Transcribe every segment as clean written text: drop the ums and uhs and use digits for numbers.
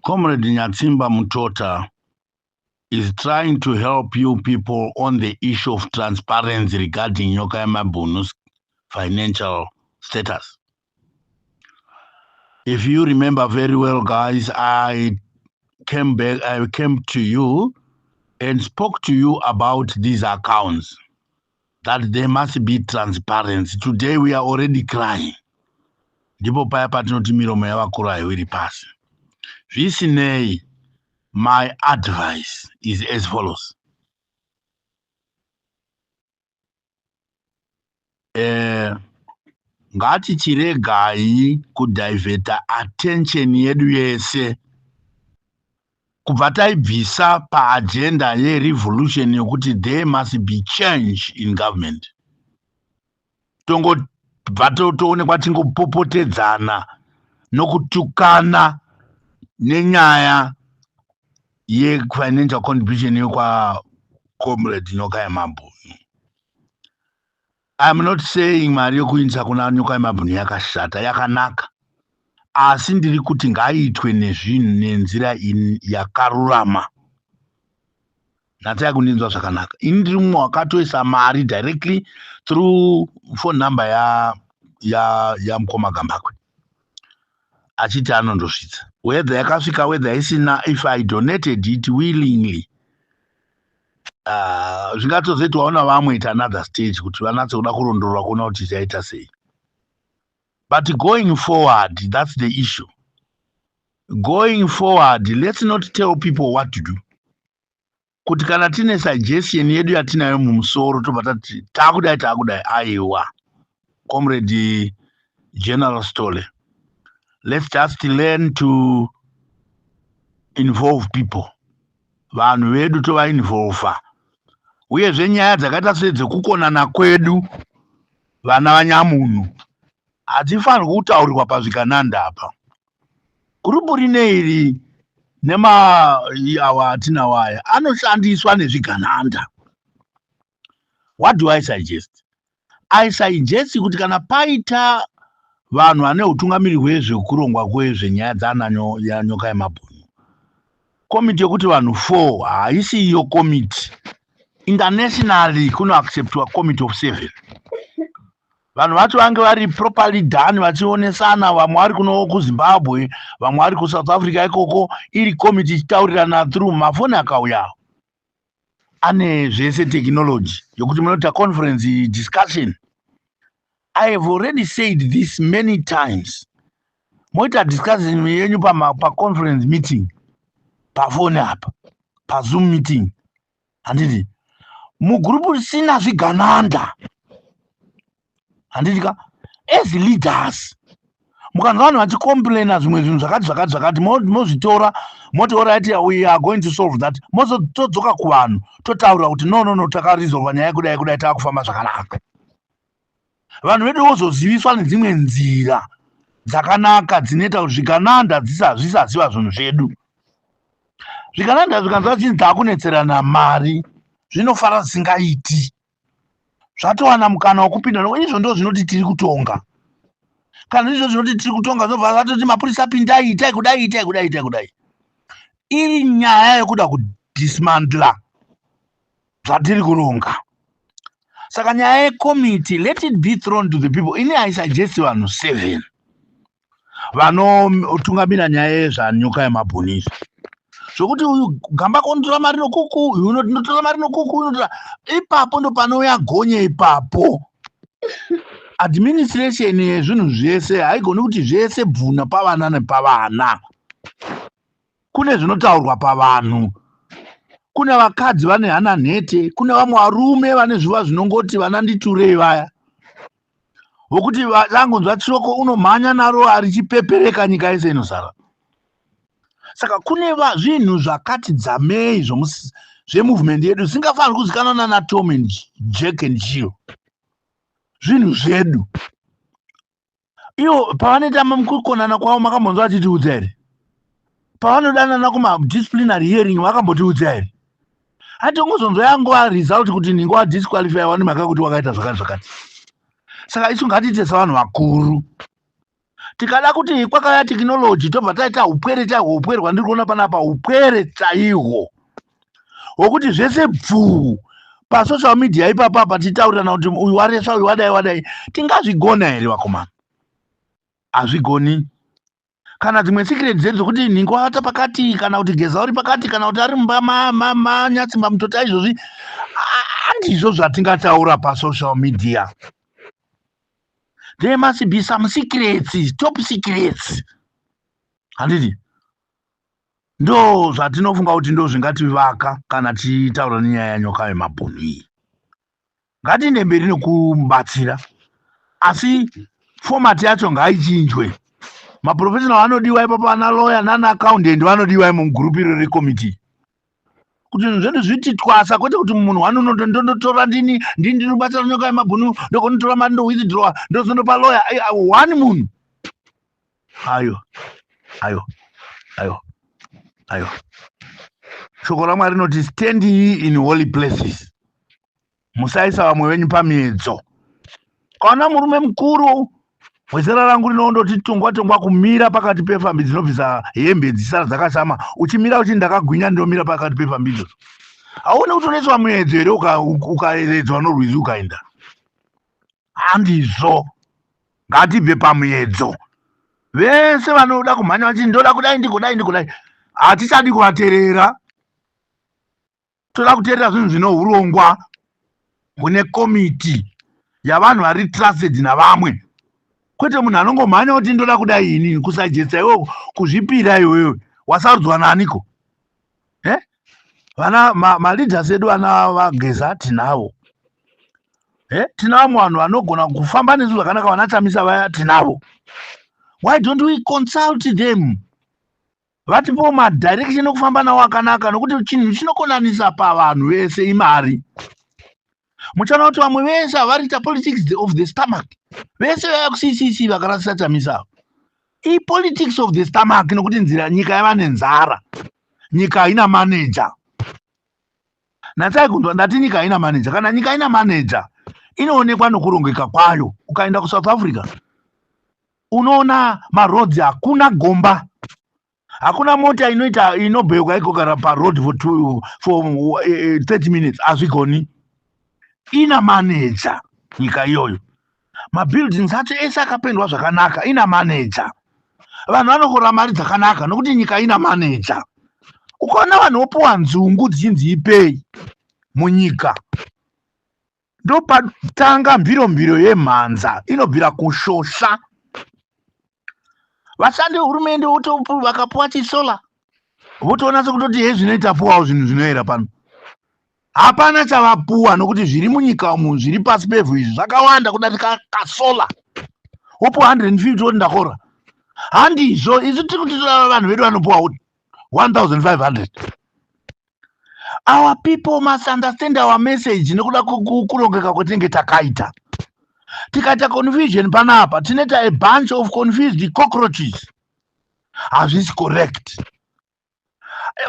Comrade Nyatsimba Mutota is trying to help you people on the issue of transparency regarding Nyokayemabunu's financial status. If you remember very well, guys, I came back, I came to you and spoke to you about these accounts, that there must be transparency. Today we are already crying. Ndipo paya patinoti miromo yavakuru haiwiri pasi. Zvisinei, my advice is as follows. Ngatichiregai kudivheta attention yedu yese kubva taibvisa paagenda yerevolution yokuti there must be change in government. Tongobva toonekwa tingopopotedzana nokutukana nenyaya yefinancial contribution yekwa Comrade Nyoka yemabhunu. I'm not saying mari yokuindisa kuna Nyoka yemabhunu yakashata, yakanaka, asi ndiri kuti ngaiitwe nezvinhu nenzira yakarurama. Nhatai kundinzwa zvakanaka. Ini ndiri mumwe wakatoisa mari directly through phone number yamukoma Gambakwe achiti anondosvitsa, whether yakasvika, whether isina. If I donated it willingly, zvingatozoitwawo navamwe at another stage kuti vanatse kuda kurondorora kuona kuti chaita sei. But going forward, that's the issue. Going forward, let's not tell people what to do. Kuti kana tine suggestion yedu yatinayo mumusoro, tobva tati taakudai, taakudai. Aiwa, Comrade General Stole, let's just learn to involve people. Vanhu vedu tovainvolva. Uyezve nyaya dzakaita sedzekukonana kwedu vana vanyamunhu hadzifanirwi kutaurirwa pazvigananda apa. Gurupu rine iri nemaawa atinawo aya anoshandiswa nezvigananda. What do I suggest? I suggest kuti kana paita vanhu vane utungamiri hwezvekurongwa kwezvenyaya dzana Nyoka yemabhunu, komiti yekuti vanhu 4 haisi iyo komiti. Internationally kunoacceptwa committee of 7. Vanhu vacho vange vari properly done, vachionesana, vamwe vari kuno kuZimbabwe, vamwe vari kuSouth Africa ikoko, iri komiti ichitaurirana through mafoni akauyawo ane zvese technology yokuti munoita conference discussion. I have already said this many times. Moita discussion yenyu paconference meeting, pafoni apa, paZoom meeting, handiti? Mugurupu risina zvigananda, handiti ka? As leaders, mukanzwa vanhu vachicomplaina zvimwe zvinhu zvakati zvakati zvakati, mozvitora moti, "Alright, we are going to solve that." Mozotodzoka kuvanhu totaura kuti, "No, no, no, takaresolva nyaya yekudai kudai, taakufamba zvakanaka." Vanhu vedu vozoziviswa nedzimwe nzira dzakanaka dzinoita kuti zvigananda zvisaziva zvinhu zvedu. Zvigananda zvikanzwa chinzi taakunetserana mari, zvinofara zvisingaiti, zvatowana mukana wokupinda. Izvo ndo zvinoti tiri kutonga. Kana izvo zvinoti tiri kutonga, zobva zvatoti mapurisa pindai, itai kudai, itai kudai, itai kudai. Iri nyaya yekuda kudismantla zvatiri kuronga. Saka nyaya yekomiti, let it be thrown to the people. Ini I suggest vanhu 7 vanotungamira nyaya yezvanyoka yemabhunu izvi, zvokuti uyu gamba konotora mari nokuku, uyu unotora mari nokuku, unotora ipapo, ndo panouya gonye ipapo. Administration yezvinhu zvese haigoni kuti zvese bvuna pavana nepavana. Kune zvinotaurwa pavanhu, kune vakadzi vane hana nhete, kune vamwe varume vane zviva zvinongoti vana nditurei vaya vokuti vangonzwa chiroko unomhanya naro richipepereka nyika yese inosara. Saka kune zvinhu zvakati dzamei zvemovement yedu zvisingafaniri kuzikanwa nana Tom and Jack and Jill. Zvinhu zvedu ivo pavanoita kukonana kwavo, makambonzwa vachitiudza here? Pavanodanana kumadisciplinary hearing, vakambotiudza here? Hatongozonzwa yangova result kuti ninge wadisqualifywa nemhaka yekuti wakaita zvakati zvakati. Saka isu ngatiite sevanhu vakuru. Tikada kuti kwakauya technology, tobva taita upwere chaihwo, upwere hwandiri kuona panapa, upwere chaihwo hwokuti zvese bvuu pasocial media ipapa apa, tichitaurirana kuti uyu waresva, uyu wadai, wadai. Tingazvigona here, vakomana? Hazvigoni. Kana dzimwe secret dzedu dzokuti nhingo wavata pakati, kana kuti Geza uri pakati, kana kuti ari mumba manyatsimba mutota izvozvi, handizvo zvatingataura pasocial media. There must be some secrets, top secrets, handiti? Ndo zvatinofunga kuti ndo zvingativaka kana tichitaura nenyaya yanyoka yemabhunu iyi. Ngatiende mberi nokumubatsira, asi format yacho ngaichinjwe. Maprofessional anodiwa ipapo, ana lawyer nana accountant vanodiwa imo mugroup iro recommittee, kuti zvinhu zvedu zviti twasa, kwete kuti munhu wani ndondotora ndini ndinobatsira nyoka yemabhunu, ndokonotora mari, ndowithdrawa, ndozondopa lawyer one munhu. Ayo, ayo, ayo, ayo. Shoko raMwari rinoti, "Stand ye in holy places." Musaisa vamwe venyu pamiedzo. Kana murume mukuru wezera rangu rinondoti tongwa tongwa kumira pakati pefambi dzinobvisa hembe dzisara dzakashama, uchimira uchiti ndakagwinya, ndomira pakati pefambi idzodzo, hauoni kuti unoiswa muedzo here? Ukaeredzwa norwizi ukaenda, handizvo. Ngatibve pamuedzo. Vese vanoda kumhanya vachiti ndoda kudai, ndigodai, ndigodai, hatichadi kuvateerera. Toda kuteerera zvinhu zvino urongwa, hune komiti yavanhu vari trusted navamwe, kwete munhu anongomhanya kuti ndoda kudai inini. Kusajesa iwewe, kuzvipira iwewe, wasarudzwa naniko? Eh? Vana maleaders edu, vana vaGeza tinavo, eh? Tina vamwe vanhu vanogona kufamba nesu zvakanaka, vana Chamisa vaya tinavo. Why don't we consult them, vatipowo madirection ekufamba nawo akanaka? Nokuti chinhu chinokonanisa pavanhu vese imari. Muchaona kuti vamwe vese havariita politics of the stomach. Vese vaya kuCCC vakarasisa Chamisa, ipolitics of the stomach, nokuti nzira nyika yava nenzara, nyika haina manager. Natsai kunzwa ndati nyika haina manager. Kana nyika ina manager, inoonekwa nokurongeka kwayo. Ukaenda kuSouth Africa, unoona maroads, hakuna gomba, hakuna mota inoita inobheuka igogara paroad for 30 minutes, hazvigoni. Ina manager nyika iyoyo. Mabuildings acho ese akapendwa zvakanaka, ina manager. Vanhu vanokora mari dzakanaka nokuti nyika ina manager. Ukaona vanhu vopiwa nzungu dzichinzi ipei munyika, ndopatanga mviromviro yemhanza inobvira kushosha. Vashandi vehurumende vakapuwa chisolar, votoona sekutoti he zvinoita puwawo zvinhu zvinoera pano. Hapana chavapuwa, nokuti zviri munyika umu, zviri pasi pevhu izvi, zvakawanda kudarika kasolar. Wopuwa 150, woti ndakora. Handizvo. Isu tiri kuti vanhu vedu vanopuwa 1500. Our people must understand our message nekuda kurongeka kwatinenge takaita. Tikaita confusion panapa, tinoita a bunch of confused cockroaches. Hazvisi correct.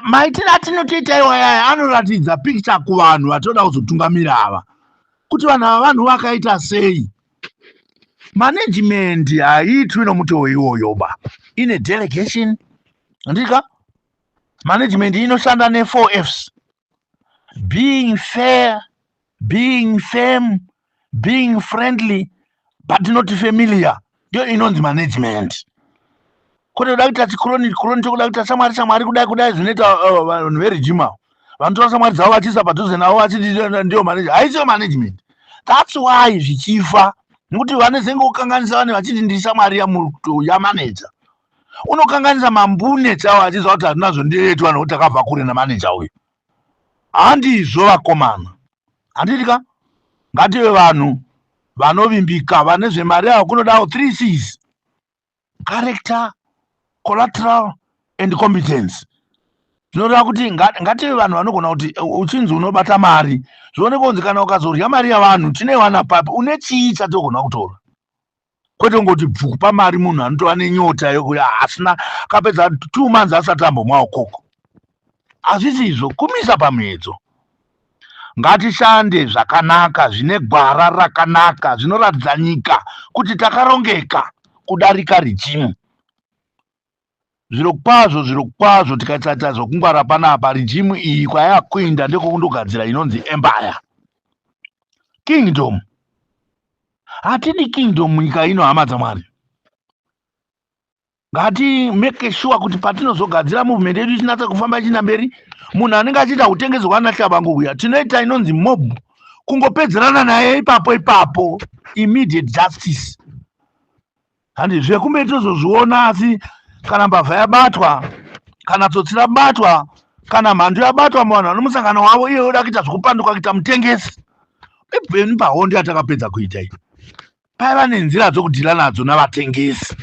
Maitiro atinotoita iwayaya anoratidza picture kuvanhu vatoda kuzotungamira ava, kuti vanhu ava vanhu vakaita sei. Management haiitwi nomutoo iwoyo ba, ine delegation ndika. Management inoshanda ne4 Fs: being fair, being firm, being friendly but not familiar. Ndiyo inonzi management, kwete kuda kuita chikroni kroni chokuda kuita shamwari shamwari, kudai kudai, zvinoita vanhu veregime vanotora shamwari dzavo vachiisa padhuze navo vachiti ndiyo management. Haisiyo management. That's why zvichifa, nekuti vanezenge kukanganisa vane vachiti ndiri shamwari yamanager. Unokanganisa mambune chavo achiziva kuti hatina zvondiretwa nokuti takabva kure namanager uyu. Handizvo, vakomana, handiti ka? Ngative vanhu vanovimbika, vane zvemari avo. Kunodawo 3 Cs: character, collateral and competence. Zvinoreva kuti ngative vanhu vanogona kuti uchinzi unobata mari, zvioneka kunzi kana ukazorya mari yavanhu, tinoiwana papi, une chii chatogona kutora, kwete kungoti bvuku pamari. Munhu anotova nenyota yokuti asina akapedza 2 months asati ambomwawo koko. Hazvisi izvo, kumisa pamuedzo. Ngatishande zvakanaka, zvine gwara rakanaka, zvinoratidza nyika kuti takarongeka. kudarika regime. Zvirokwazvo, zvirokwazvo, tikasaita zvokungwara panapa, regime iyi kwayakuinda ndekokundogadzira inonzi empire. Kingdom. Hatidi kingdom munyika ino, hama dzaMwari. Ngati make sure kuti patinozogadzira movement yedu ichinatsa kufamba ichienda mberi, munhu anenge achiita kutengesa kwanaHlabangu uya, tinoita inonzi mob, kungopedzerana naye ipapo ipapo, immediate justice. Handi zvekumberi tozozviona, asi kana mbavha yabatwa, kana tsotsi rabatwa, kana mhandu yabatwa muvanhu vane musangano wavo, iye yoda kuita zvekupanduka, kuita mutengesi, ibveni pahondo yatakapedza kuita iyi, paiva nenzira dzokudhila nadzo navatengesi.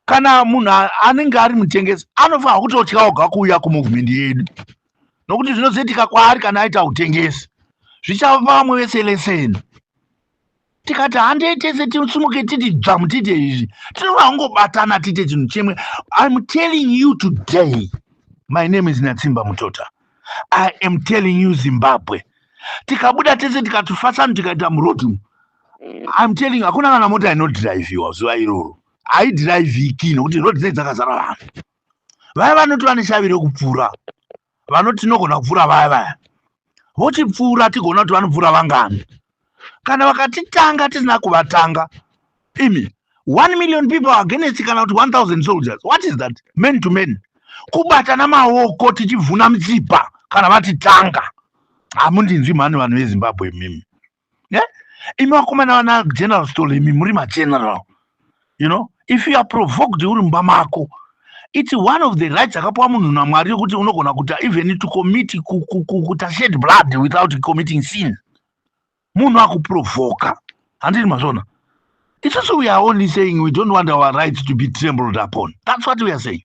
Kana munhu anenge ari mutengesi, anofanira kutotya oga kuuya kumovement yedu, nokuti zvinozoitika kwaari kana aita utengesi zvichava vamwe vese lesson. Tikati handei tese tisimuke, titi dzvamu, tiite izvi, tinofanira kungobatana tiite chinhu chimwe. I'm telling you today, my name is Natsimba Mutota, I am telling you, Zimbabwe, tikabuda tese, tikati fasani, tikaita muroad, I'm telling you, hakuna kana mota inodhiraivhiwa zuva iroro, haidhiraivhiki, nokuti road dzinenge dzakazara vanhu. Vaya vanoti vane shavi rekupfuura, vanoti tinogona kupfuura, vaya vaya vochipfuura, tigona kuti vanopfuura vangani. Kana vakatitanga tisina kuvatanga, imi, 1 million people against kana kuti 1000 soldiers, what is that? Man to man, kubatana maoko tichivhuna mitsipa kana vatitanga. Hamundinzwi mhani, vanhu veZimbabwe mimi, yeah? Imi vakomana vana General Stole, imi muri mageneral, if you are provoked uri mumba mako, it's one of the rights akapiwa munhu naMwari yekuti unogona kuta even to commit kuta shed blood without committing sin. Munhu akuprovoka, handiti mazvona? Isusu we are only saying we don't want our rights to be trembled upon. That's what we are saying.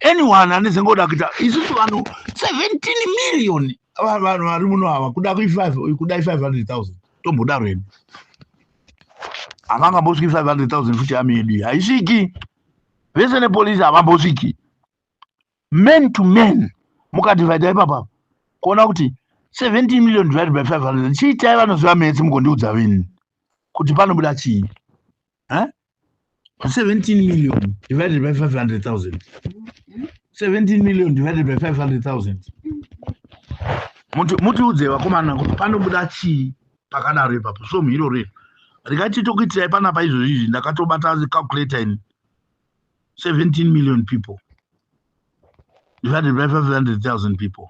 Anyone anezengoda kuita, isusu vanhu 17 million, vanhu vari muno ava, kuda kudai 500 000, tombodaro hedu, havangambosviki 500 000 futi. Army yedu haisviki, vese nepolisi havambosviki. Man to man, mukadivhaidha ipapa kuona kuti 17 million divided by 500, chiitai vanoziva maths, mugondiudza vini kuti panobuda chii? 17 million divided by 500,000, 17 million divided by 500,000. Mutiudze vakomana kuti panobuda chii pakadaro ipapo. So muhiro rero rikati tokuitirai panapa izvozvi izvi, ndakatobata calculator ini. 17 million people divided by 500,000 people.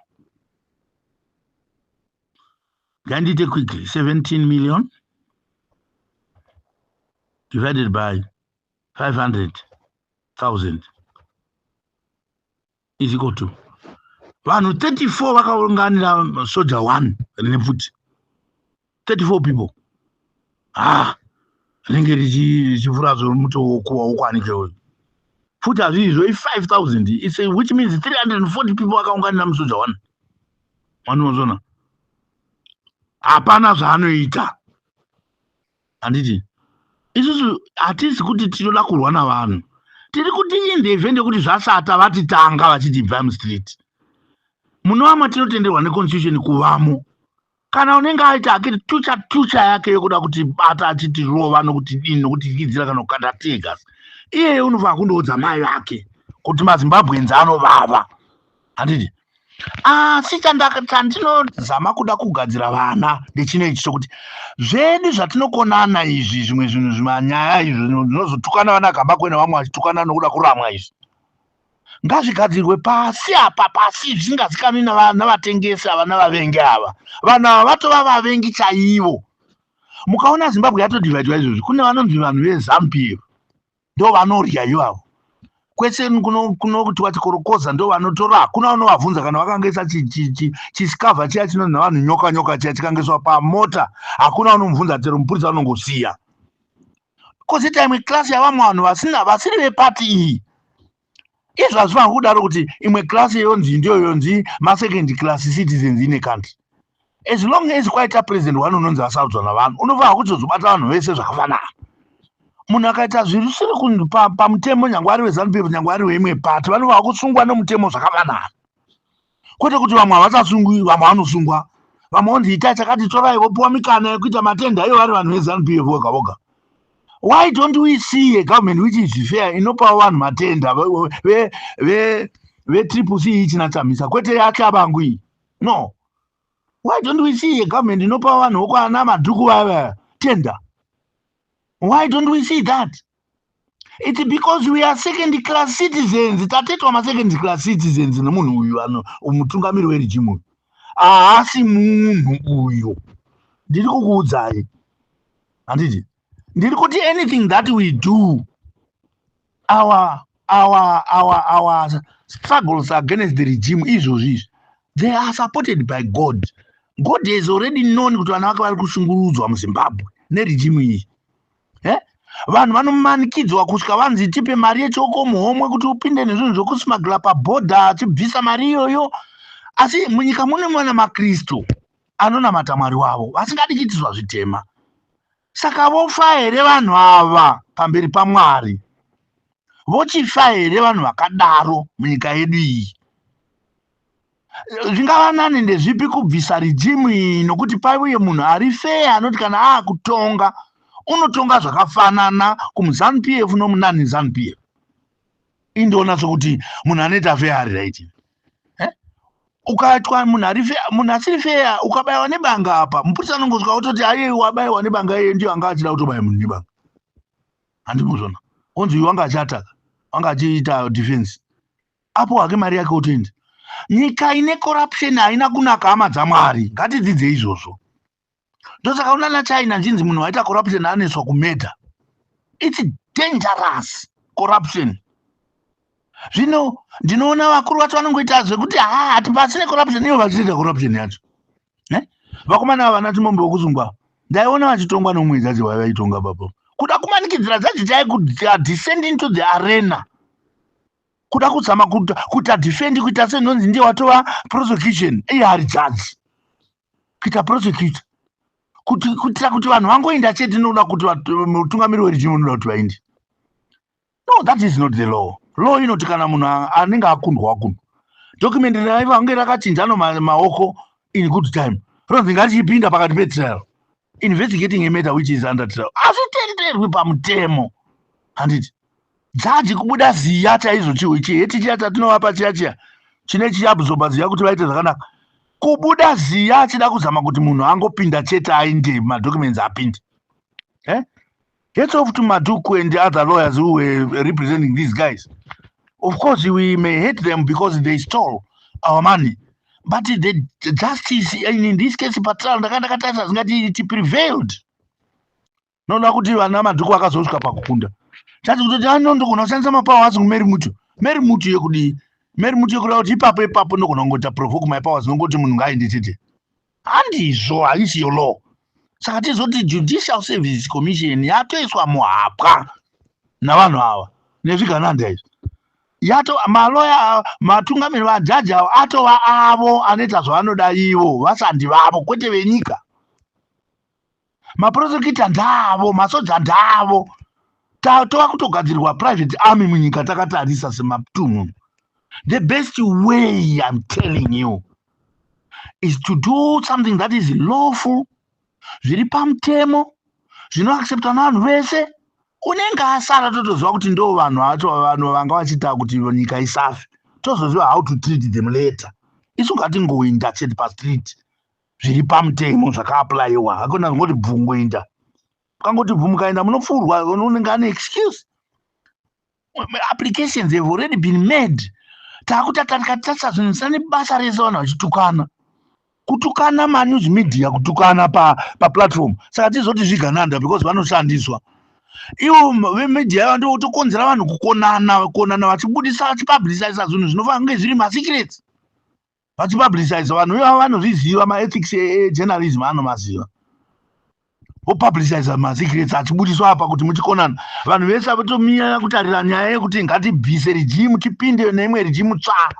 Ngandiite quickly, 17 million divided by 500,000 is equal to vanhu 34 vakaunganira soja 1 rine pfuti. 34 people, ah, rinenge richipfuura zvomuto wokuwanike uyu futi. Hazviizvo, i5000, it's a, which means 340 people vakaunganira musoja 1. Vanozona hapana zvaanoita, handiti? Isusu hatisi kuti tinoda kurwa navanhu, tiri kuti in the event yekuti zvasata, vatitanga vachiti ibvai mustreet munova matinotenderwa neconstitution kuvamo, kana unenge aita akiti tucha tucha yake yokuda kuti bata, achitirova nokuti dini, nokuti tyidzira kana kukanda teargas, iyeye unofanira kundoudza mai vake kuti maZimbabweans anovava, handiti? Asi chandinozama kuda kugadzira vana ndechino ichi, chokuti zvedu zvatinokonana izvi, zvimwe zvinhu zvimanyaya izvi zvinozotukana vana Gambakwe nevamwe vachitukana nokuda kuramwa, izvi ngazvigadzirwe pasi apa, pasi zvisingazikanwi navatengesi ava, navavengi ava. Vanhu ava vatova vavengi chaivo. Mukaona Zimbabwe yatodhivhaidwa izvozvi, kune vanonzi vanhu veZANU PF, ndo vanorya ivavo kwese kunoti chikorokoza, ndo vanotora, hakuna unovabvunza. Kana vakangaisa chisikavha chiya chinonzi navanhu nyoka nyoka chiya, chikangeswa pamota, hakuna unomubvunza, chero mupurisa unongosiya. Kozoita imwe class yavamwe vanhu vasina, vasiri vepati iyi. Izvo hazvifaniri kudaro, kuti imwe class yonzi ndiyo yonzi masecond class citizens in a country. As long as kwaita president one unonzi asarudzwa navanhu, unofanira kutozobata vanhu vese zvakafanana. Munhu akaita zvisiri pamutemo, nyange ari weZANU PF, nyange ari weimwe pati, vanofanira kusungwa nomutemo zvakafanana, kwete kuti vamwe havachasungwi, vamwe vanosungwa, vamwe vonzi itai chakati, torai, vopiwa mikana yekuita matenda, ivo vari vanhu veZANU PF voga voga. Why don't we see a government which is fair, inopawo vanhu matender veTriple C ichina Chamisa, kwete yaTshabangu iyi? No. Why don't we see a government inopa vanhu vokwana Madhuku vava tender? Why don't we see that? It's because we are second class citizens. Tatoitwa masecond class citizens nemunhu uyu, ano mutungamiri weregime uyu. Haasi munhu uyu, ndiri kukuudzai, handiti? Ndiri kuti anything that we do, our struggles against the regime izvozvi izvi, they are supported by God. God has already known kuti vana vake vari kushungurudzwa muZimbabwe neregime iyi, eh? Vanhu vanomanikidzwa kusvika vanzi tipe mari yechoko muhomwe kuti upinde nezvinhu zvokusmuggla pabhodha, achibvisa mari iyoyo. Asi munyika mune mwana maKristu anonamata Mwari wavo, vasingadi kuitiswa zvitema. Saka vofa here vanhu ava pamberi paMwari? Vochifa here vanhu vakadaro munyika yedu iyi? Zvingava nani ndezvipi, kubvisa regime iyi nokuti paiuye munhu ari fair, anoti kana aakutonga unotonga zvakafanana kumuZANU PF nomunani ZANU PF? Indoona sokuti munhu anoita fair ari right, eh? Ukaitwa munhu ari fair, munhu asiri fair, ukabayiwa nebanga apa, mupurisa anongosvika ototi, "Aiye, wabayiwa nebanga." Iye ndiyo anga achida kutobaya munhu nebanga, handimuzvona? Onzi uyu wanga achiataka, wanga achiita defense apo hake mari yake, otoenda. Nyika ine corruption haina kunaka, hama dzaMwari. Ngatidzidze izvozvo. Ndosaka unana China nchinzi munhu waita corruption anoiswa kumurder. It's dangerous, corruption. Zvino ndinoona vakuru vacho vanongoita zvekuti ha, hati pasine corruption, ivo vachiita corruption yacho, eh? Vakomana ava vana Timombe vokusungwa, ndaiona vachitongwa nomwe jaji wavaitonga papo, kuda kumanikidzira jaji chai kudescend into the arena, kuda kuzama kuita defend, kuita senonzi ndiye watova prosecution, iye ari jaji, kuita prosecutor kuti kuitira kuti vanhu vangoenda chete, nokuda kuti mutungamiri weregime unoda kuti vainde. No, that is not the law. Law inoti kana munhu anenge akundwa, akundwa, document raiva kunge rakachinja no maoko in good time, ronzi ngatichipinda pakati petrial, investigating a matter which is under trial, hazvitenderwi pamutemo, handiti? Jaji kubuda ziya chaizvo, chihu chiheti chiya chatinovapa chiya chiya chine chiabsorba ziya kuti vaite zvakanaka, kubuda ziya achida kuzama kuti munhu angopinda chete, ainde, madocuments apinde, eh? Hats off to Madhuku and the other lawyers who were representing these guys. Of course we may hate them because they stole our money, but the justice in this case patrial, ndaka ndakatarisa zingati it prevailed, noda kuti vana Madhuku vakazosvika pakukunda. Chati kutoti ano ndogona kushandisa mapowers asi kumeri mutu meri mutu yekudii, meri mutu yekuda kuti ipapo ipapo ndogona kungoita provoke my powers, nongoti munhu ngaaende chete. Handizvo, haisiyo law. Saka tizoti Judicial Service Commission yatoiswa muhapwa navanhu ava nezvigananda izvi. Yato maloya, matungamiri, vajaji avo atova avo anoita zvavanoda ivo, vasandi vavo, kwete venyika. Maprosecutor ndavo, masoja ndavo. Tova kutogadzirwa private army munyika takatarisa sematunhu. The best way, I'm telling you, is to do something that is lawful, zviri pamutemo, zvinoacceptwa navanhu vese. Unenge asara totoziva kuti ndo vanhu vacho, vanhu vanga vachiita kuti nyika isafe. Tozoziva how to treat them later. Isu ngatingoinda chete pastreet zviri pamutemo, zvakaapplywa. Hakuna kungoti bvungoinda. Ukangoti bvu mukaenda, munopfuurwa, unenge ane excuse. Applications have already been made. Taakuti tikatarisa zvinhu zvisina nebasa rese, vanhu vachitukana, kutukana manews media, kutukana paplatform pa. Saka tizoti zvigananda because vanoshandiswa ivo vemedia ava, ndo tokonzera vanhu kukonana konana, vachibudisa, vachipublicisa zvinhu zvinofanira kunge zviri masecrets, vachipublicisa. Vanhu ivava vanozviziva, maethics ejournalism anomaziva, vopublicisa masecrets achibudiswa apa kuti muchikonana. Vanhu vese votomira kutarira nyaya yekuti ngatibvise regime, tipinde neimwe regime tsva.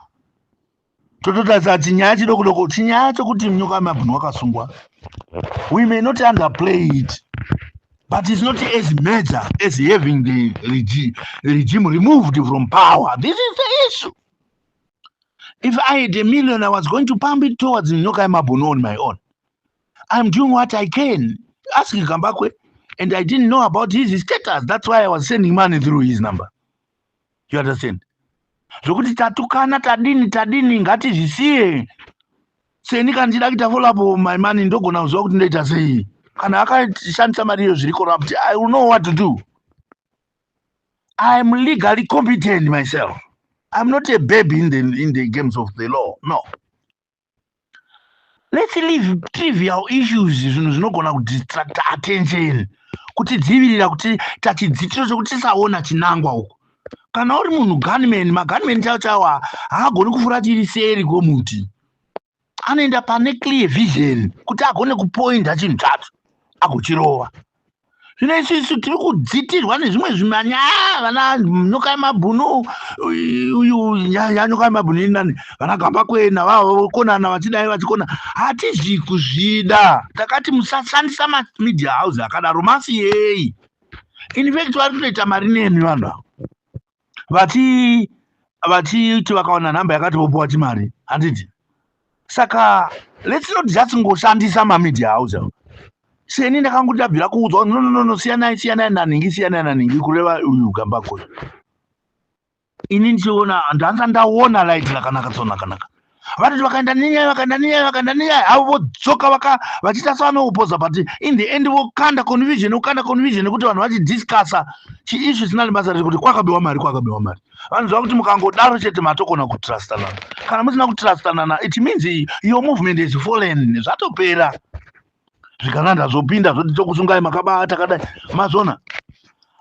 Tototarisa chinyaya chidoko doko, chinyaya chokuti Nyoka Yemabhunu wakasungwa. We may not underplay it, but it's not as major as having the regime removed from power. This is the issue. If I had a million, I was going to pump it towards Nyoka Yemabhunu on my own. I'm doing what I can. Ask Gambakwe. And I didn't know about his status. That's why I was sending money through his number. You understand? Zvokuti tatukana, tadini tadini, ngatizvisiye. Seni kana ndichida kuita follow up my money, ndogona kuziva kuti ndoita sei. Kana akashandisa mari iyo zviri corrupt, I will know what to do. I'm legally competent myself. I'm not a baby in the games of the law. No, let's leave trivial issues, zvinhu zvinogona kudistract attention, kutidzivirira, kuti tachidzitiro chekuti tisaona chinangwa uku. Kana uri munhu gunman, magunman chaiwo chaiwo haagoni kufura chiri seri kwomuti. Anoenda pane clear vision kuti agone kupoinda chinhu chacho, agochirova. Zvino isusu tiri kudzitirwa nezvimwe zvimanyaya, vana Nyoka yemabhunu uyu, yanyoka yemabhunu inani, vana Gambakwena vakonana vachidai vachikona. Hatizvi kuzvida. Takati musashandisa mamedia house akadaro, masiyei. In fact, vari kutoita mari nemi vanhu ava, vachi vachiti vakawana nhamba yakati vopuwa chimari, handiti? Saka let's not just ngoshandisa mamedia house ava. Seni ndakangoti ndabvira kuudzwa, "No, no, no, no, siyanai, siyanai nanhingi, siyanai nanhingi," kureva uyu Gambakwe. Ini ndichiona, ndanza ndaona light rakanaka tsonakanaka. Vanoti vakaenda nenyaya, vakaenda nenyaya, vakaenda nenyaya avo, vodzoka vaka vachiita sevanoopoza, but in the end vokanda confusion, vokanda confusion nekuti vanhu vachidiscussa chiissue chisina nebasa rekuti kwakabiwa mari, kwakabiwa mari. Vanoziva kuti mukangodaro chete matokona kutrustanana. Kana musina kutrustanana, it means your movement is fallen, zvatopera. Zvikananda zvopinda zvoti tokusungai makabata kadai. Mazona,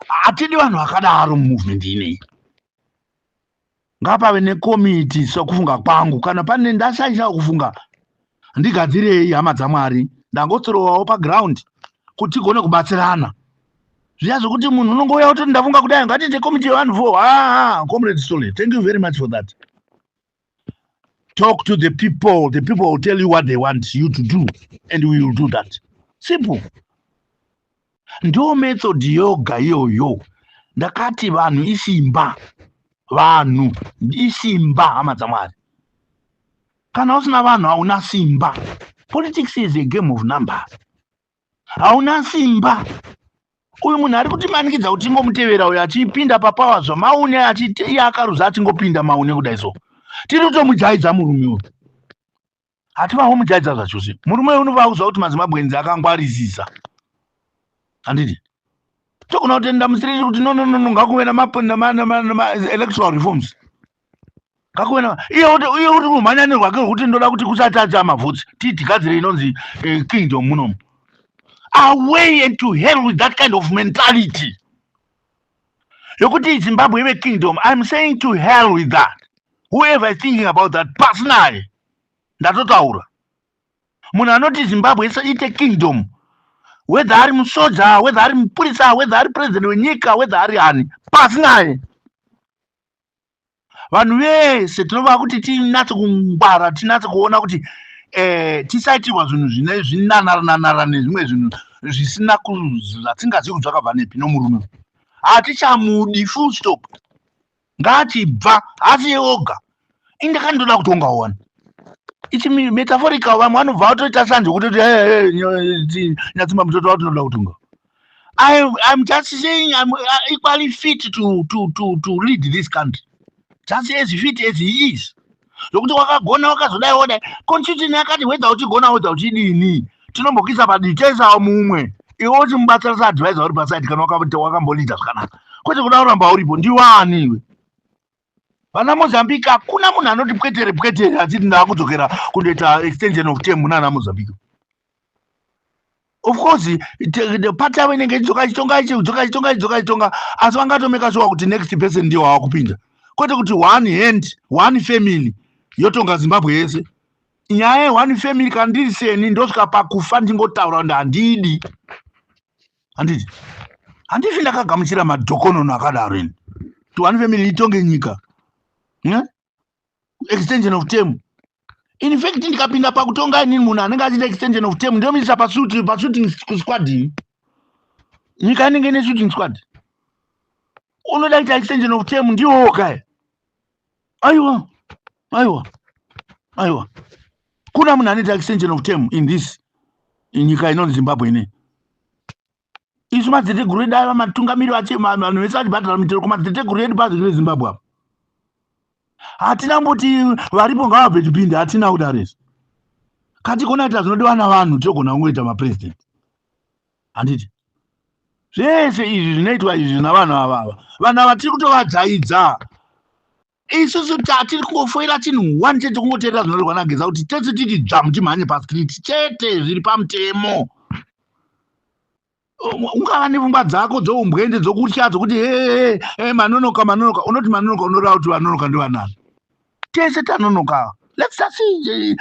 hatidi vanhu vakadaro mumovement inei. Ngapave nekomiti. Sekufunga kwangu, kana pane ndashaisha kufunga, ndigadzirei, hama dzaMwari. Ndangotsirowawo paground kuti tigone kubatsirana. Zviya zvokuti munhu unongouya kuti ndafunga kudai, ngatiite komiti yevanhu four. Ah, Comrade Stole, thank you very much for that. Talk to the people. The people will tell you what they want you to do and we will do that. Simple. Ndo method yoga iyoyo. Ndakati vanhu isimba, vanhu isimba, hama dzaMwari. Kana usina vanhu, hauna simba. Politics is a game of numbers. Hauna simba. Uyu munhu ari kutimanikidza kuti tingomutevera uyu achipinda papower zvamaune, iye akaruza, achingopinda maune kudai. So tiri kutomujaidza murume uyu, hativahomujaidza zvachose. Murume uyu unova kuziva kuti maZimbabweans akangwarisisa, handiti? Togona kutenda musiriri kuti no, no, no, no, ngakuve namaelectoral reforms, ngakuve. Iye uri kumhanya nerwake rwekuti ndoda kuti kusatacha mavhotsi, titigadzire inonzi kingdom munomu. Away and to hell with that kind of mentality yokuti Zimbabwe ive kingdom. I'm saying to hell with that, whoever is thinking about that. Personally, ndatotaura, munhu anoti Zimbabwe ite kingdom, whether ari musoja, whether ari mupurisa, whether ari president wenyika, whether ari ani, pasi naye. Vanhu vese tinova kuti tinatse kungwara, tinatse kuona kuti tisaitirwa zvinhu zvine zvinanara nezvimwe zvinhu zvisina zvatingazivi kuti zvakabva nepi nomurume. Hatichamudi, full stop. Ngaachibva, asiye oga. Indakandoda kutongaona ichi metaphorical. Vamwe vanobva vatoita sanje kutoti Nyatsimba Mutoto vatinoda kutonga. I'm just saying I'm equally fit to lead this country, just as fit as he is. Zvokuti wakagona, wakazodai, wodai, constitution yakati whether uchigona, whether uchidini, tinombokisa padii, mumwe iwe uchimubatsira saadvisor uri paside kana wakambolida zvakanaka, kwete kuda kuramba uripo. Ndiwani iwe? Vana Mozambique, hakuna munhu anoti pwetere pwetere achiti ndaakudzokera kundoita extension of term munana Mozambique. Of course, party yavo inenge ichidzoka, ichitonga, ichidzoka, ichitonga, ichidzoka, ichitonga, asi vangatomeka sure kuti next person ndiwo wava kupinda, kwete kuti one hand, one family yotonga Zimbabwe yese. Nyaya yeone family, kana ndiri seni, ndosvika pakufa ndingotaura kuti handidi, handiti? Handifi ndakagamuchira madhokonono akadaro ini, kuti one family itonge nyika. Extension of term. In fact, ndikapinda pakutonga inini, munhu anenge achiita extension of term ndomuisa pashooting squad. Nyika inenge ine shooting squad. Unoda kuita extension of term, ndiwowo kaya. Aiwa, aiwa, aiwa, kuna munhu anoita extension of term in this nyika inonzi Zimbabwe ine. Isu madziteteguru edu aiva matungamiri, vanhu vese vachibhadhara mitero kumadziteteguru edu pazviri veZimbabwe apa. Hatina mboti varipo ngavabve tipinde, hatina kudaro izvi. Katigona kuita zvinodiwa navanhu, togona kungoita mapurezidendi, handiti? Zvese izvi zvinoitwa izvi navanhu avava, vanhu ava tiri kutovadzaidza. Isusu tatiri kungofoira chinhu one chete, kungoteerera zvinorehwa naGeza kuti tese titi dzvamu, timhanye pastreet chete, zviri pamutemo. Ungava nepfungwa dzako dzoumbwende, dzokutya, dzokuti he manonoka, manonoka. Unoti manonoka, unoreva kuti vanonoka ndivanani? Tese tanonoka. Let's just see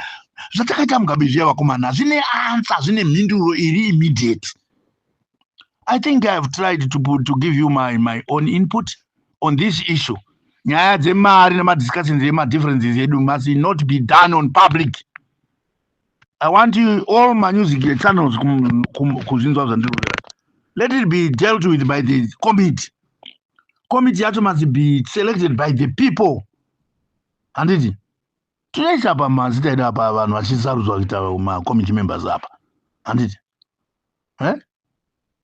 zvatakaita Mugabe zviya, vakomana, zvine answer, zvine mhinduro iri immediate. I think I have tried to give you my own input on this issue. Nyaya dzemari nemadiscussions emadifferences edu must not be done on public. I want you all mamusic channels kuzvinzwa zvandiri kureva. Let it be dealt with by the committee. Committee yacho must be selected by the people, handiti? Tinoisa pamazita edu apa, vanhu vachisarudzwa kuita macommittee members apa, handiti? Eh?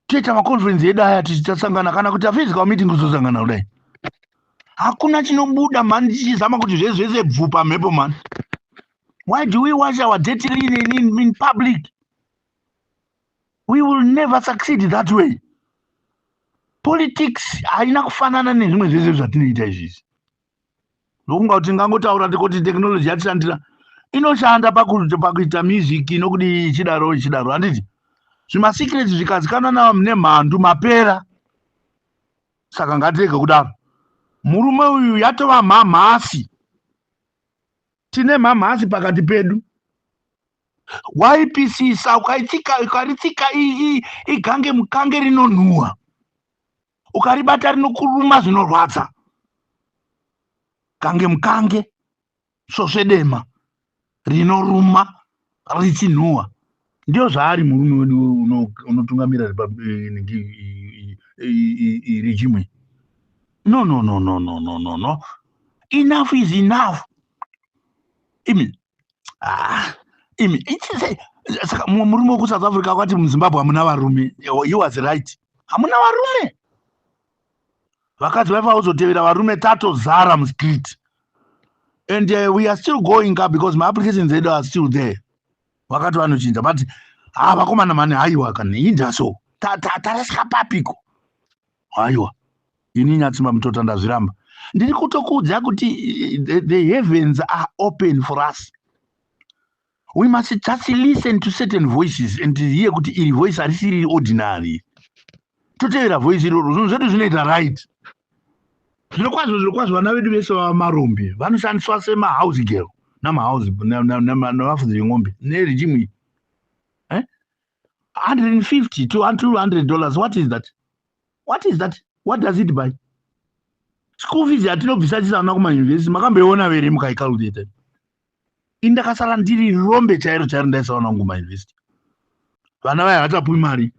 Toita maconference edu aya, tichitasangana kana kuita physical meeting, kuzosangana kudai. Hakuna chinobuda mhani, tichizama kuti zvese zvese bvu pamhepo mhani. Why do we wash our dirty linen in public? We will never succeed that way. Politics haina kufanana nezvimwe zvese zvatinoita izvizvi. Ndokunga kuti tingangotaura tikoti technology yatishandira, inoshanda pakuita music nokudi ichidaro ichidaro, handiti? Zvimasecrets zvikazikanwa nemhandu, mapera. Saka ngatirege kudaro. Murume uyu yatova mhamhasi, tine mhamhasi pakati pedu. Waipisisa ukaitsika, ukaritsika, igange mukange rinonhuhwa, ukaribata rinokuruma zvinorwadza. Gange mukange, svosve dema rinoruma richinhuhwa, ndio zvaari murume wedu unotungamira regime. No, no, no, no, no, no, no, no, enough is enough. Imi, ah, imi, saka mumwe murume wekuSouth Africa akati muZimbabwe hamuna varume. He was right, hamuna varume. Vakadzi vaifa kuzotevera varume, tatozara mustreet. And we are still going up because maapplications edu are still there. Vakati vanochinja, but ha, vakomana mani, haiwa kana indaso tarasika papiko. Haiwa, ini Nyatsimba Mutota ndazviramba. Ndiri kutokuudza kuti the heavens are open for us. We must just listen to certain voices and hear kuti iri voice harisiri ordinary. Totevera voice iroro, zvinhu zvedu zvinoita right. Zviro kwazvo, zviro kwazvo, vana vedu vese vava marombe, vanoshandiswa semahouse girl namahouse navafudzi veng'ombe neregime. Eh? 150 to $200, what is that? What is that? What does it buy? School fees yatinobvisa chisana kumayunivhesiti, makamboiona vere mukaicalculata? Ini ndakasara ndiri rombe chairo chairo, ndaisaona kungu kumayunivhesiti. Vana vaya vatapuwi mari.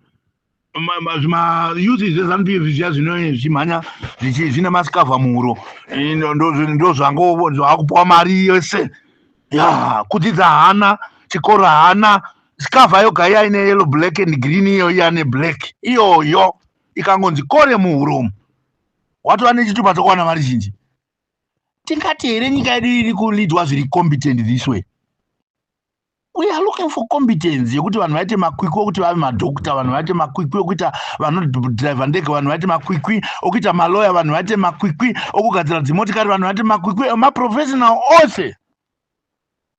Zvimayouth zveZANU PF zviya zvino zvichimhanya zvine masikavha muhuro, ndo zvango zvakupuwa mari yese ya kudzidza. Hana chikoro, hana sikavha yoga iya ine yellow, black and green, iyo iya neblack iyoyo ikangonzi kore muhuromu, watova nechitupa chokuwana mari zhinji. Tingati here nyika yedu iri kuleadwa zviri competent this way? We are looking for competence yekuti vanhu vaite makwikwi okuti vave madhokta, vanhu vaite makwikwi okuita vanodhiraivha ndege, vanhu vaite makwikwi okuita maloya, vanhu vaite makwikwi okugadzira dzimotikari, vanhu vaite makwikwi emaprofessional ose.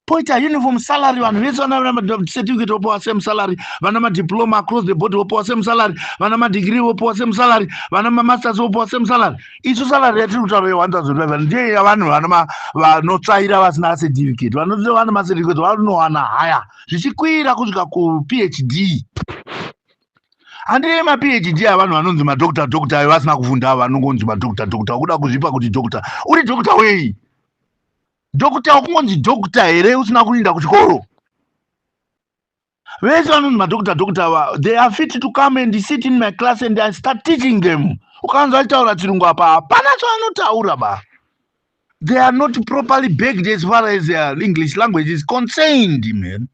Poita uniform salary, vanhu vese vana certificate vopiwa same salary, vana madiploma across the board vopiwa same salary, vana madegree vopiwa same salary, vana mamasters vopiwa same salary. Isu salary yatiri kutaura ye1500 ndiye yavanhu vanotsvaira vasina certificate. Vana macertificate vanowana haya zvichikwira kusvika kuPhD. Handii maPhD avanhu vanonzi madoctor doctor ayo vasina kufunda, vanongonzi madoctor doctor, kuda kuzvipa kuti doctor. Uri doctor wei? Doctor wakungonzi doctor here usina kuinda kuchikoro? Vese vanonzi madoctor doctor ava, they are fit to come and sit in my class and I start teaching them. Ukanzi vachitaura chirungu apa, hapana chavanotaura ba. They are not properly baked as far as their English language is concerned, man.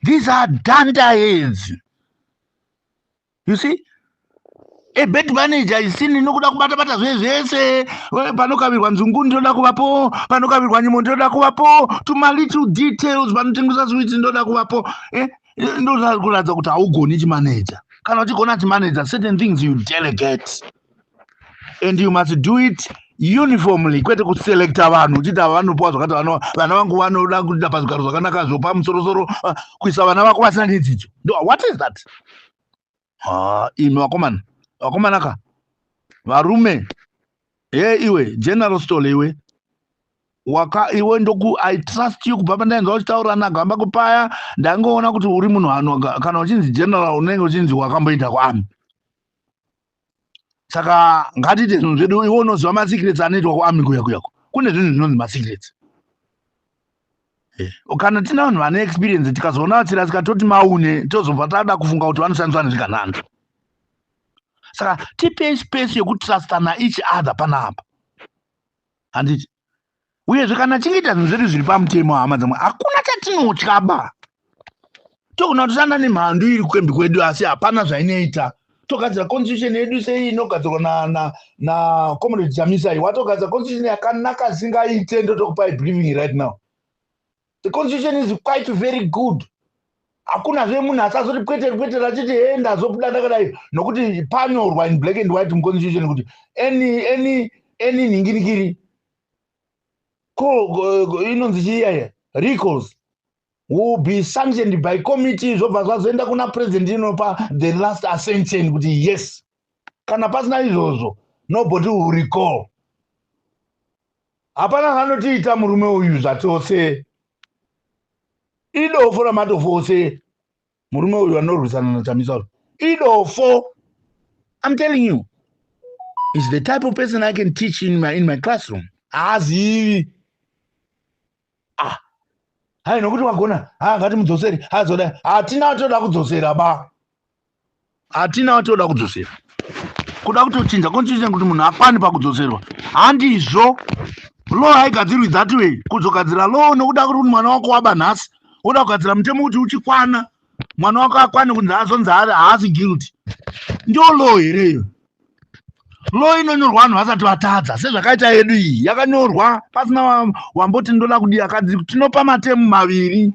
These are dunderheads. You see, a bad manager is seen nokuda kubata-bata zve zvese. Panokavirwa nzungu ndinoda kuvapo, panokavirwa nyimo ndinoda kuvapo, tuma little details, panotengesa sweets ndinoda kuvapo. Ndoda kuratidza kuti haugoni chimaneja. Kana uchigona chimaneja, certain things you delegate and you must do it uniformly, kwete kuselecta vanhu uchiti ava vanopiwa zvakati, vana vangu vanoda kuita pazvigaro zvakanaka zvopamusorosoro, kuisa vana vako vasina nedzidzo. What is that? Ha, imi vakomana, vakomana ka, varume ye, iwe General Stole, iwe waka iwe ndoku I trust you. Kubva pandainzwa uchitaura nagamba kupaya, ndangoona kuti uri munhu ano kana uchinzi general unenge uchinzi wakamboenda kuarmy. Saka ngatiite zvinhu zvedu. Iwe unoziva masecrets anoitwa kuarmy kuya kuyako. Kune zvinhu zvinonzi masecrets. Kana tina vanhu vane experience, tikazoona vatsira tikatoti maune, tozobva tada kufunga kuti vanoshandiswa nezvigananda. Saka tipei space yekutrustana each other panapa, handiti? Uyezve kana chingoita zvinhu zvedu zviri pamutemo, hama dzamwe, hakuna chatinotya ba. Togona kutoshanda nemhandu iri kwembi kwedu, asi hapana zvainoita. Togadzira constitution yedu sei inogadzirwa nacomrade Chamisa iyi. Watogadzira constitution yakanaka zvisingaite. Ndotokupai briefing right now, the constitution is quite very good. Hakunazve munhu asazoti pwete pwete achiti, "He, ndazobuda ndakadai," nokuti panyorwa in black and white muconstitution kuti any nhingirikiri inonzi chiiyaya recalls will be sanctioned by committee, zvobva zvazoenda kuna president, inopa the last ascension kuti yes. Kana pasina izvozvo, nobody will recall. Hapana zvanotiita murume uyu zvachose. Idofo ramatofo ose murume uyu anorwisana naChamisa uyu, idofo. I'm telling you, is the type of person I can teach in my classroom. Haazivi. Ah, hai, nokuti wagona ha, ngatimudzoseri hazoda. Hatina toda kudzosera ba, hatina toda kudzosera. Kuda kutochinja constitution kuti munhu akwani pakudzoserwa, handizvo. Law haigadzirwi that way. Kuzogadzira law nokuda kuti mwana wako waba nhasi, woda kugadzira mutemo kuti uchikwana mwana wako akwane kunzi azonzi haasi guilty, ndio law hereyo? Law inonyorwa vanhu vasati vatadza, sezvakaita yedu iyi yakanyorwa pasina wamboti ndoda kudii. Akadzi tinopa matemu maviri.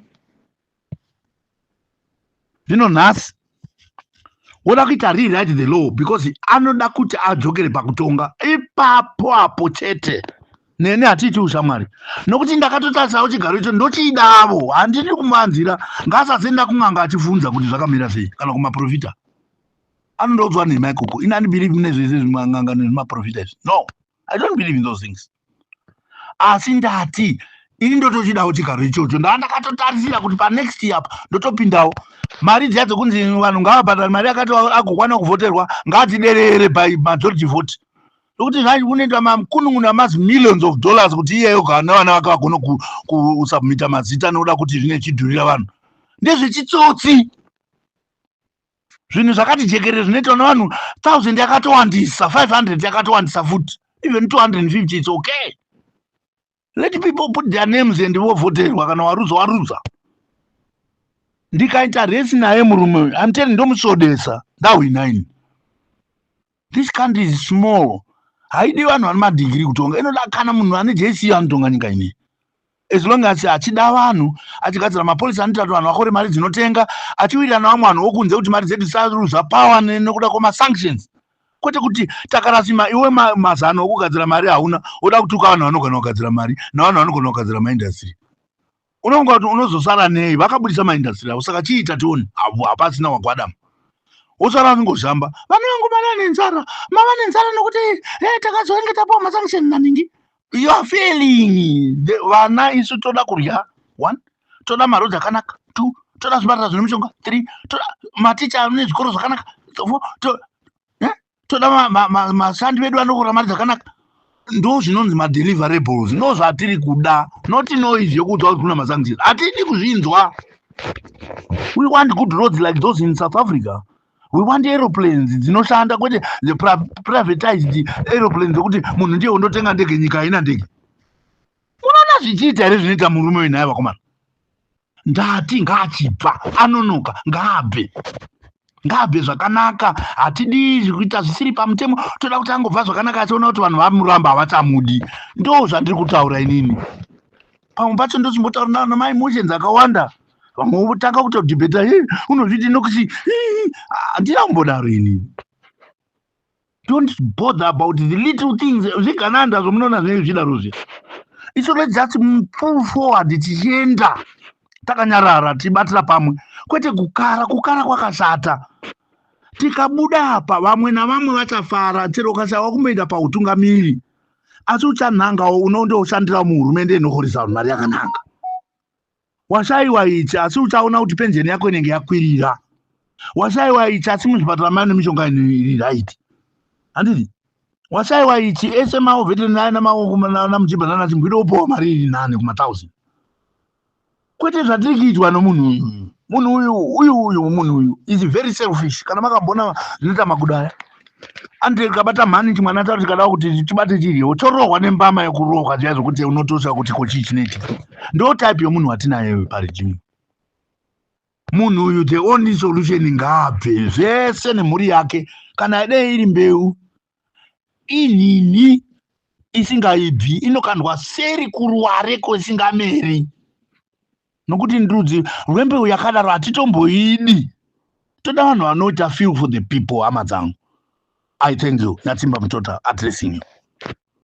Zvino nhasi woda kuita rewrite the law because anoda kuti adzokere pakutonga ipapo apo chete. Neni hatiiti ushamwari, nokuti ndakatotarisawo chigaro icho ndochidavo. Handidi kumuvanzira. Ngaasasenda kun'anga achibvunza kuti zvakamira sei, kana kumaprofita anondoudzwa nhema ikoko. Ini handibelieve mune zvese zviman'anga nezvimaprofita izvi. No, I don't believe in those things. Asi ndati ini ndotochidawo chigaro ichocho. Ndaa ndakatotarisira kuti panext year apa ndotopindawo. Mari dziya dzekunzi vanhu ngavabhadhare mari yakati agokwana kuvhoterwa, ngatiderere by majority vote, nokuti unoita makunun'una mazimillions of dollars kuti iyeyo kana vana vake vagone kusubmita mazita, nokuda kuti zvine chidhurira vanhu. Ndezvechitsotsi. Zvinhu zvakati jekerere zvinoitwa nevanhu 1000 yakatowandisa, 500 yakatowandisa futi, even 250, it's okay. Let people put their names and vovhoterwa. Kana warudza, warudza. Ndikaita resi naye murume uyu, I'm telling, ndomusodesa, ndahwina ini. This country is small, haidi vanhu vane madhigiri kutonga. Inoda kana munhu ane JC anotonga nyika inei, as long as achida vanhu, achigadzira mapolisi anoita kuti vanhu vakore mari dzinotenga, achiwirirana vamwe vanhu vokunze kuti mari dzedu dzisaruza power nekuda kwemasanctions. Kwete kuti takarasima. Iwe mazano okugadzira mari hauna, woda kutuka vanhu vanogona kugadzira mari navanhu vanogona kugadzira maindastry. Unofunga kuti unozosara nei? Vakabudisa maindastry avo, saka chiita tione. Hapasina wagwadama, wosara unongozhamba, "Vana vangu mava nenzara, mava nenzara nokuti takazonge tapiwa masanction naningi." You are failing vana. Isu toda kurya, one. Toda marodzi akanaka, two. Toda zvipatara zvine mishonga, three. Toda maticha ane zvikoro zvakanaka, four. Toda mashandi vedu vanokora mari dzakanaka. Ndo zvinonzi madeliverables, ndo zvatiri kuda, not noise yokuudzwa kuti kuna masanctions. Hatidi kuzvinzwa. We want good roads like those in South Africa. We want aeroplanes dzinoshanda, kwete the privatized aeroplanes dzekuti munhu ndiye undotenga ndege, nyika haina ndege. Munoona zvichiita here zvinoita murume uyu naye? Vakomana, ndati ngaachibva, anonoka, ngaabve. Ngaabve zvakanaka. Hatidi zvekuita zvisiri pamutemo. Toda kuti angobva zvakanaka achiona kuti vanhu vamuramba, havachamudi. Ndo zvandiri kutaura inini. Pamwe pacho ndochimbotaura namaemotions akawanda, vamwe votanga kutodhibheta, "Unozviti nokuti handina kumbodaro inini." Don't bother about the little things, zvigananda zvomunoona zvinenge zvichidaro zviya. Isu let's just pull forward, tichienda takanyarara, tichibatira pamwe, kwete kukara. Kukara kwakashata. Tikabuda apa, vamwe navamwe vachafara. Chero ukashawa kumboenda pautungamiri, asi uchanhangawo unondoshandira muhurumende inohoresa vanhu mari yakanaka. Washayiwa ichi, asi uchaona kuti penjeni yako inenge yakwirira. Washayiwa ichi, asi muzvipatara mane mishonga iri right, handiti? Washayiwa ichi, ese maveterinary namuchibva nanachimbwida upowa mari iri nane kuma1000, kwete zvatiri kuitwa nomunhu uyu. Munhu uyu, uyu, uyu, munhu uyu is very selfish. Kana makambona zvinoita makudo aya, andi kabata mhani chimwana tauri, tikada kuti tibate chiriwo, chorohwa nembama yekurohwa zviya zvokuti unotosha kuti ko chii chinoitika. Ndo type yomunhu watinayo paregime. Munhu uyu, the only solution, ngaabve zvese nemhuri yake. Kana dei iri mbeu inini isingaibvi, inokandwa seri kuruware kwesingameri, nokuti ndudzi rwembeu yakadaro hatitomboidi. Toda vanhu vanoita feel for the people. Hama dzangu, I thank you. Nyatsimba Mutota addressing you.